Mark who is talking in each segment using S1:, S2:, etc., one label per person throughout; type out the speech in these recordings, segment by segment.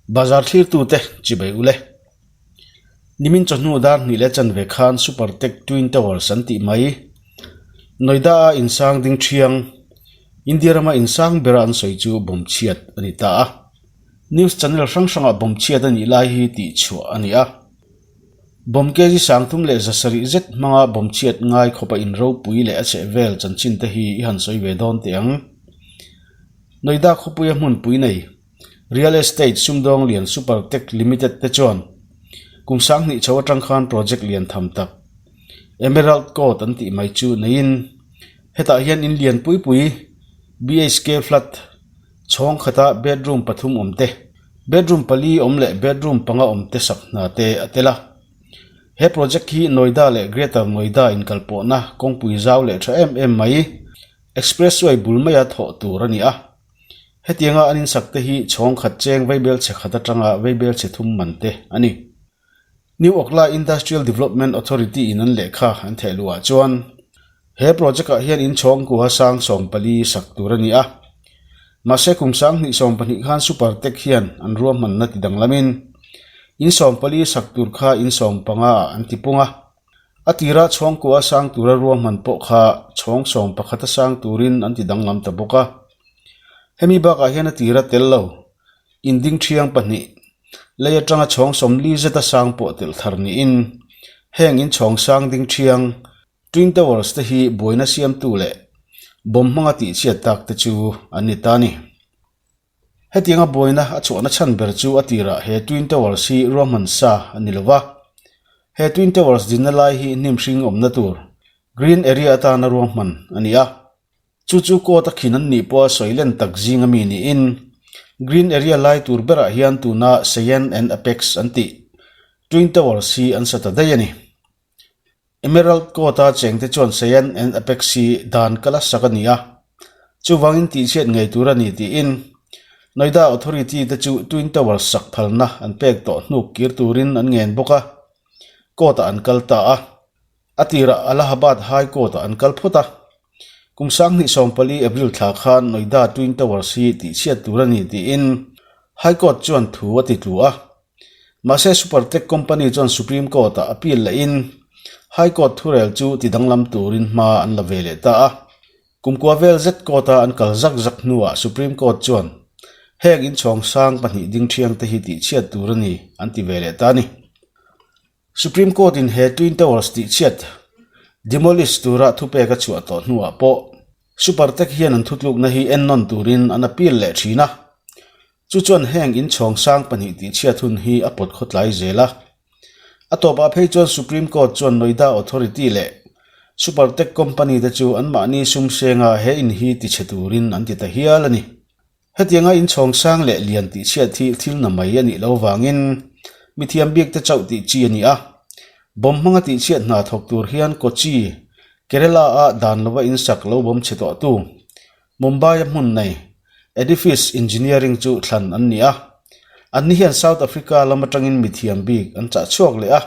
S1: Bazar thlirtute chibai ule. Nimin chawhnu dar hnih leh chanve khan Supertech Twin Towers an tih mai. Noida-a insang ding thiang, India rama insang bera an sawi chu bawm chhiat a ni ta a. News channel hrang hrangah bawm chhiat a nih lai hi tih chhuah a ni a. Bawm kg sangthum leh zasarih zet hmanga bawm chhiat ngai khawpa inropui leh a chhehvel chanchin te hi i han sawi ve dawn teh ang. Noida khawpuia hmunpui nei Real Estate sumdawng lian Supertech Limited te chuan kum sanghnih chho atang khan project lian tham tak Emerald Court an tih mai chu neiin hetah hian in lian pui pui BHK flat chhawng khata bedroom pathum awm te, bedroom pali awm leh bedroom panga awm te sak hna te a tel a. He project hi Noida leh Greater Noida inkalpawhna kawngpui zau leh tha em em mai Expressway bul maia thawh tur a ni a. Hetianga an insak te hi chhawng khat cheng veibel chhe khat atanga veibel chhe thum man te a ni. New Okhla Industrial Development Authority in an lehkha an theh luhah chuan he project ah hian inchhawng kuha sang 14 sak tur a ni a. Mahse kum 2020 khan Supertech hian an ruahmanna ti danglamin in 14 sak tur kha in 15 ah an ti pung a. A tira chhawngkua sang tura ruahman pawh kha chhawng 11 a sang turin an ti danglam ta bawk a. Hemi bakah hian a tira tel lo, inding thiang pahnih, lei atanga chhawng 40 zeta sang pawh telh thar niin heng inchhawng sang ding thiang, Twin Towers te hi buaina siamtu leh bawm hmanga tihchhiat tak te chu an ni ta a ni. Hetianga buaina a chhuahna chhan ber chu a tirah he Twin Towers hi ruahman sa a ni lo va. He Twin Towers dinna lai hi hnim hring awmna tur, green area atana ruahman a ni a. Chu chu court a khin an nih pawha sawi len tak zing ami niin, green area lai tur berah hian tuna Cheyenne and Apex an tih Twin Towers hi an sa ta daih a ni. Emerald Court-a chengte chuan Cheyenne and Apex hi dan kal a sak a ni a, chuvangin tihchhiat ngei tur a ni tiin Noida Authority te chu Twin Towers sak phalna an pek tawh hnuk kir turin an ngen bawk a, Court-ah an kal ta a. A tirah Allahabad High Court-ah an kal phawt a. Kum 2014 April thla khan Noida Twin Towers hi tihchhiat tur a ni tiin High Court chuan thu a ti tlu a. Mahse Supertech company chuan Supreme Court-ah appeal lehin High Court thurel chu ti danglam turin hma an la ve leh ta a. Kumkua vel zet court-a an kal zak zak hnuah Supreme Court chuan heng inchhawng sang pahnih ding thiang te hi tihchhiat tur a ni an ti ve leh ta a ni. Supreme Court-in he Twin Towers tihchhiat, demolish, tura thupek a chhuah tawh hnuah pawh Supertech hian an thutlukna hi ennawn turin an appeal leh thin a. Chu chuan heng inchhawng sang pahnih tihchhiat hun hi a pawt khawtlai zel a. A tawpah phei chuan Supreme Court chuan Noida Authority leh Supertech Company te chu anmahni sum senga he in hi tichhe turin an ti ta hial a ni. Hetianga inchhawng sang leh lian tihchhiat hi thil na mai a nih lo vangin mithiam bik te chauh tih chi a ni a. Bawm hmanga tihchhiat hna thawk tur hian Kochi, Kerala-a dan lova insak lo bawm chhe tawhtu Mumbai-a hmun nei Edifice Engineering chu thlan an ni a. Anni hian South Africa lam atangin mithiam bik an chah chhuak leh a.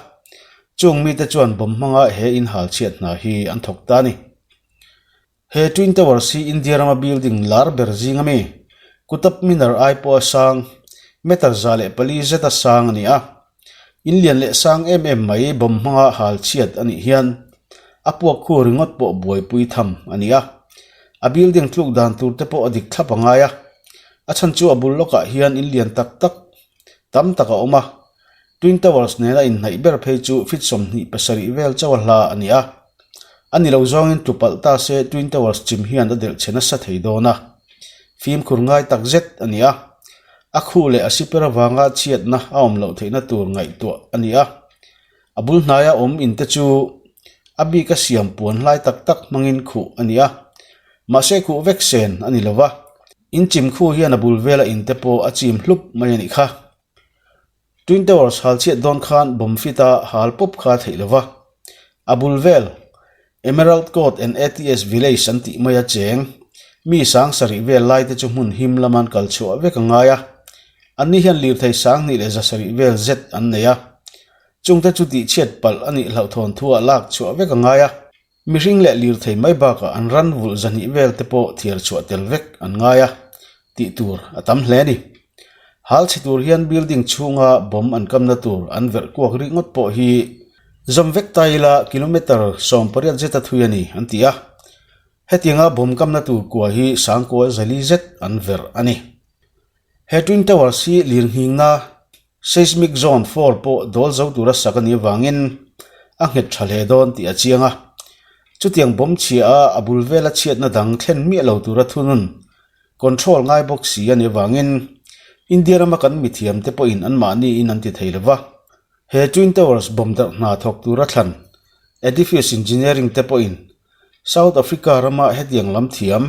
S1: Chung mite chuan bawm hmanga he inhal chhiat hna hi an thawk ta a ni. He Twin Towers hi India rama building lar ber zing ami, Qutub Minar ai pawha sang, meter 104 zeta sang a ni a. In lian leh sang em em mai bawm hmanga hal chhiat a nih hian a puak khu ringawt pawh buaipui tham a ni a. A building tluk dan tur te pawh a dik thlap a ngai a. A chhan chu a bul lawkah hian in lian tak tak tam tak a awm a. Twin Towers nena inhnaih ber phei chu feet 27 vel chauh a hla a ni a. A ni lo zawngin tlu palh ta se Twin Towers chim hian a delh chhe nasa thei dawn a. Fimkhur ngai tak zet a ni a. A khuh leh a siper avanga chhiatna a awm loh theihna tur ngaihtuah a ni a. A bul hnaia awm in te chu a bika siam puan hlai tak tak hmangin khuh a ni a. Mahse khuh vek sen a ni lo va. In chim khuh hian a bul vela in te pawh a chim hlup mai a nih kha. Twin Towers hal chhiat dawn khan bomb fit a hal pawp kha a theih lo va. A bul vel, Emerald Court and ATS Village an tih mai a cheng, mi 7000 vel lai te chu hmun him lam an kal chhuah vek a ngai a. Anni hian lirthei 2700 vel zet an nei a. Chungte chu tihchhiat palh a nih hlauhthawn thuah lak chhuah vek a ngai a. Mihring leh lirthei mai bakah an ran vulh 200 vel te pawh thiar chhuah tel vek an ngai a, tih tur a tam hle a ni. Hal chhe tur hian building chhunga bomb an kamna tur an verh kuak rih ngawt pawh hi zawm vek ta ila kilometre 18 zeta thui a ni an ti a. Hetianga bomb kamna tur kua hi sangkua zali zet an verh a ni. He Twin Towers hi lirnghingna seismic zone 4 pawh dawl zo tura sak a nih avangin a nghet tha hle dawn tih a chiang a. Chutiang bomb chhia a a bul vela chhiatna dang thlen miah lo tura thunun control ngai bawk si a nih avangin India rama kan mithiamte pawhin anmahniin an ti thei lo va. He Twin Towers bomb darh hna thawk tura thlan Edifice Engineering te pawhin South Africa rama hetiang lam thiam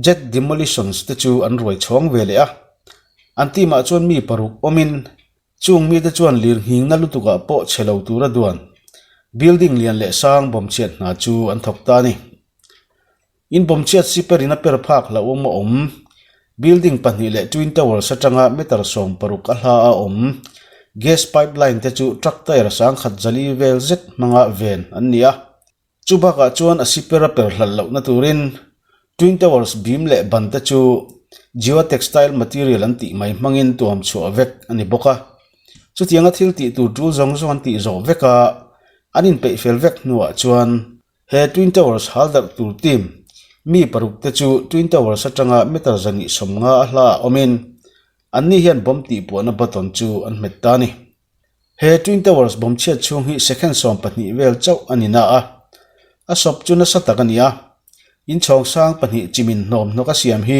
S1: Jet Demolitions te chu an ruai chhawng ve leh a. An team ah chuan mi paruk awmin chung mite chuan lirnghingna lutukah pawh chhe lo tura duan building lian leh sang bomb chhiat hna chu an thawk ta a ni. In bomb chhiat siper in a per phak hlauhawm a awm. Building pahnih leh Twin Towers atanga meter 60 a hla a awm. Gas pipeline te chu truck tyre sangkhat zali vel zet hmanga ven an ni a. Chu bakah chuan a siper a per hlalh lohna turin Twin Towers bim leh ban te chu geotextile material an tih mai hmangin tuam chhuah vek a ni bawk a. Chutianga thil tih tur tul zawng zawng an tih zawh vek a, an inpeih fel vek hnuah chuan He Twin Towers hal darh tur team mi paruk te chu Twin Towers atanga meter 250 a hla ah awmin anni hian bomb tihpuahna button chu an hmet ta a ni. He Twin Towers bomb chhiat chhung hi second 12 vel chauh a ni na a, a sawp chu nasa tak a ni a. Inchhawng sang pahnih chimin hnawm hnawk a siam hi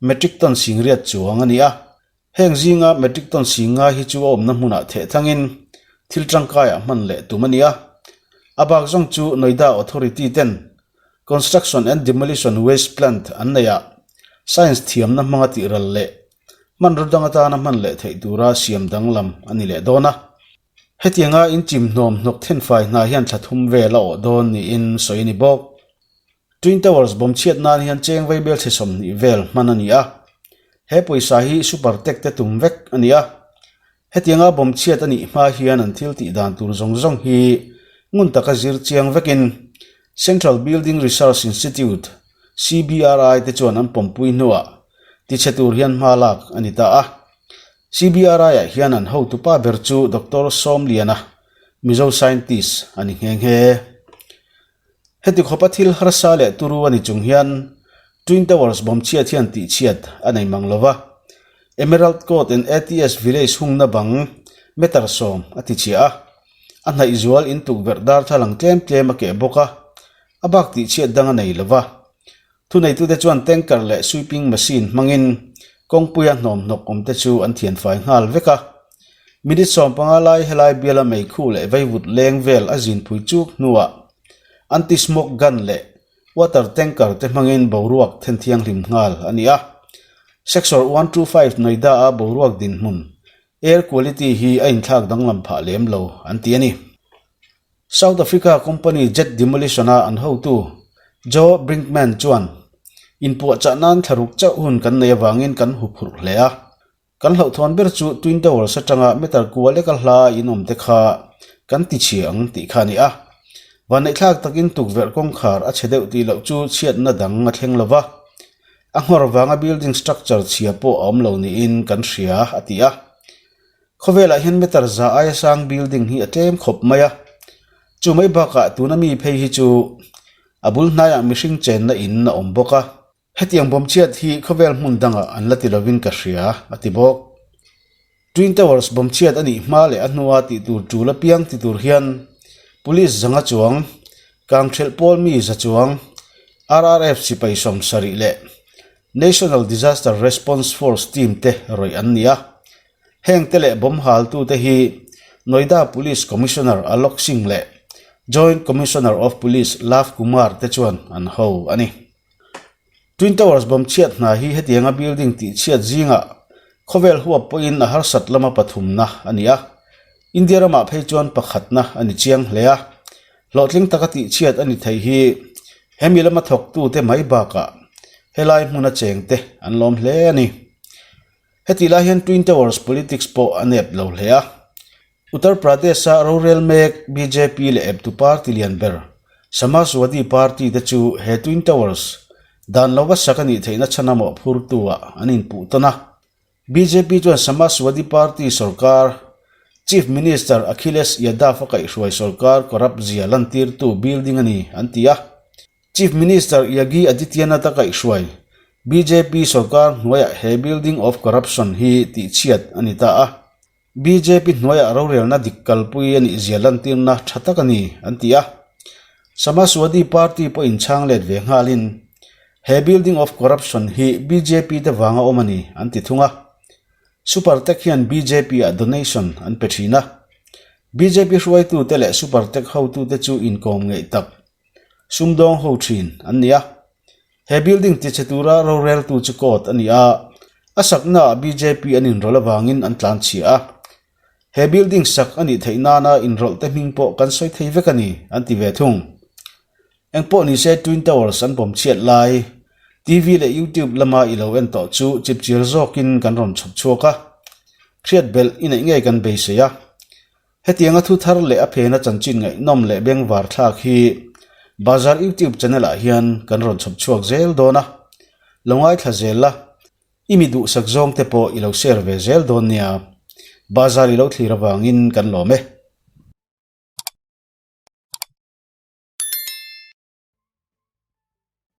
S1: metric ton 80 chuang a ni a. Heng zinga metric ton 90 hi chu a awmna hmunah theh thangin thil tangkaiah hman leh tum a ni a. A bak zawng chu Noida Authority ten Construction and Demolition Waste Plant an neih ah science thiamna hmanga tih ral leh hmanraw dang atana hman leh theih tura siam danglam a ni leh dawn a. Hetianga inchim hnawm hnawk thenfai hna hian thla thum vel a awh dawn niin sawi a ni bawk. Twin Towers bomb chhiat nan hian cheng vei belchhe 20 vel hman a ni a. He pawisa hi Super Tech te tum vek a ni a. Hetianga bomb chhiat a nih hma hian an thil tih dan tur zawng zawng hi ngun taka zir chiang vekin Central Building Research Institute, CBRI, te chuan an pawmpui hnuah tichhe tur hian hma lak a ni ta a. CBRI-ah hian an hotupa ber chu Doctor Sawmliana, Mizo scientist a ni nghe nghe. Heti khawpa thil harsa leh turu a ni chung hian Twin Towers bomb chhiat hian tih chhiat a nei mang lo va. Emerald Court and ATS Village hungna bang meter 10 a ti chhia a. A hnaih zual in tukverh darthlalang tlem tlem a keh bawk a, a bak tih chhiat dang a nei lo va. Thuneitute chuan tanker leh sweeping machine hmangin kawngpuia hnawmhnawk awmte chu an thianfai nghal vek a. Minute 15 lai helai biala meikhu leh veivut leng vel a zinpui chuk hnuah anti-smoke gun leh water tanker te hmangin boruak then thianghlim nghal a ni a. Sector 125 Noida-a boruak dinhmun air quality hi a inthlak danglam phah lem lo an ti a ni. South Africa company Jet Demolition-a an hotu Joe Brinkman chuan, Inpuahchah nan thlaruk chauh hun kan nei avangin kan hu phurh hle a. Kan hlauhthawn ber chu Twin Towers atanga meter kua leka hla in awm te kha kan ti chhia ang tih kha a ni a. Vanneihthlak takin tukverh kawngkhar a chhe deuh tih loh chu chhiatna dang a thleng lo va. A nghawr vanga building structure chhia pawh a awm lo niin kan hria, a ti a. Khawvelah hian meter za aia sang building hi a tlem khawp mai a, chu mai bakah tuna mi phei hi chu a bul hnaiah mihring chenna in a awm bawk a. Hetiang bawm chhiat hi khawvel hmun dangah an la ti lovin ka hria, a ti bawk. Twin Towers bawm chhiat a nih hma leh a hnua tih tur tul apiang ti tur hian Police zanga chuang, Kangthelh pawl mi za chuang, RRF sipai 70 leh National Disaster Response Force team te rawih an ni a. Heng te leh bomb haltute hi Noida Police Commissioner Alok Singh leh Joint Commissioner of Police Lav Kumar te chuan an ho a ni. Twin Towers bomb chhiat hna hi hetianga building tih chhiat zingah khawvel huap pawhin a harsat lama pathumna a ni a. India ramah phei chuan pakhatna a ni chiang hle a. Hlawhtling taka tih chhiat a ni thei hi hemi lama thawktute mai bakah helai hmuna chengte an lawm hle a ni. Heti lai hian Twin Towers politics pawh a nep lo hle a. Uttar Pradesh-a rorel mek bjp leh eptu party lian ber Samajwadi Party te chu he Twin Towers dan lova sak a nih theihna chhan a mawhphurtu-ah an inpuh tawn a. Bjp chuan Samajwadi Party sorkar, Chief Minister Akhilesh Yadav a kaihhruai sorkar corrupt zia lantirtu building a ni, an ti a. Chief Minister Yogi Adityanath a kaihhruai bjp sorkar hnuaiah he building of corruption hi tihchhiat a ni ta a. Bjp hnuaiah rorelna dik kalpui a nih zia lantirna tha tak a ni, an ti a. Samajwadi Party pawh inchhang let ve nghalin he building of corruption hi bjp te vanga awm a ni, an ti thung a. Supertech hian bjp ah donation an pe thin a. Bjp hruaitute leh Supertech hotute chu inkawm ngeih tak Sumdawng ho thin an ni a. He building tichhe tura roreltu chu court a ni a, a saknaah bjp an inrawlh avangin an tlan chhia a. He building sak a nih theih nana inrawlh te hming pawh kan sawi thei vek a ni, an ti ve thung. Engpawh nise Twin Towers an bawm chhiat lai, TV leh YouTube lama i lo en tawh chu chipchiar zawkin kan rawn chhawp chhuak a. Hriat belh i neih ngei kan beisei a. Hetianga thu thar leh a phena chanchin ngaihnawm leh bengvar thlak hi Bazar YouTube channel ah hian kan rawn chhawp chhuak zel dawn a, lo ngaithla zel la, i mi duhsak zawng te pawh i lo share ve zel dawn nia. Bazar i lo thlir avangin kan lawm e.